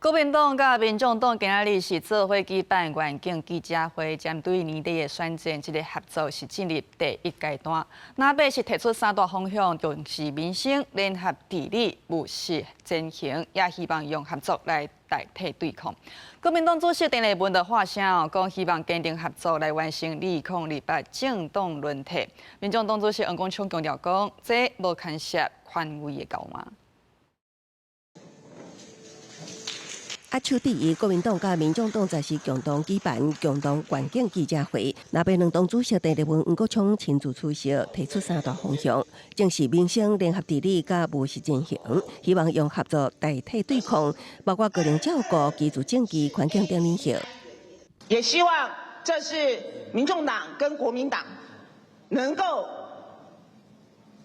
國民黨佮民眾黨今仔日是做伙舉辦願景記者會，針對年底的選戰，這个合作是進入第一階段。藍白是提出三大方向，重視民生、聯合治理、務實前行，也希望用合作來代替對抗。國民黨主席鄭麗文就發聲哦，講希望堅定合作來完成2028政黨輪替。民眾黨主席黃國昌強調講，這無牽涉權位的交換。握手致意，國民黨佮民眾黨這時共同舉辦共同願景記者會，藍白兩黨主席鄭麗文、黃國昌親自出席，提出三大方向，重視民生、聯合治理佮務實前行，希望用合作代替對抗，包括個人照顧、居住正義、環境等領域。也希望這是民眾黨跟國民黨能夠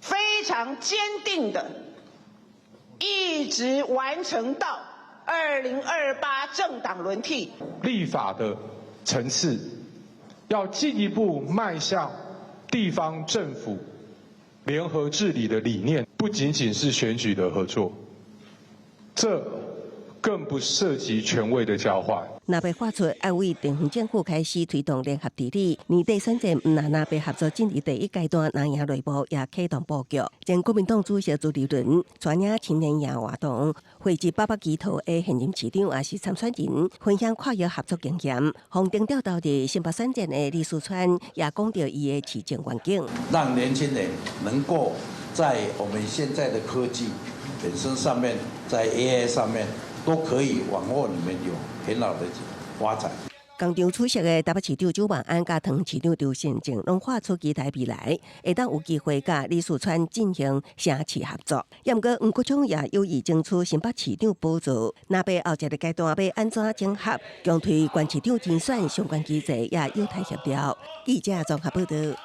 非常堅定的，一直完成到2028政黨輪替。立法的層次要進一步邁向地方政府聯合治理的理念，不僅僅是選舉的合作，這更不涉及權位的交換。藍白喊出愛為地方政府開始推動聯合治理，年底選戰毋但藍白合作進入第一階段，藍營內部也啟動布局。前國民黨主席朱立倫帶領青年營活動，匯集八百其頭的現任市長抑是參選人，分享跨越合作經驗。風頂吊投佇新北選戰的李四川也講著伊的市政願景，讓年輕人能夠在我們現在的科技本身上面，在 AI 上面都可以往後裡面有很好的發展。共場出席的台北市長蔣萬安佮桃園市長劉善政，攏喊出期待未來會當有機會佮李四川進行城市合作。毋過黃國昌也有意爭取新北市長寶座。藍白後一个階段欲按怎整合，強推縣市長人選相關機制也有待協調。記者綜合報道。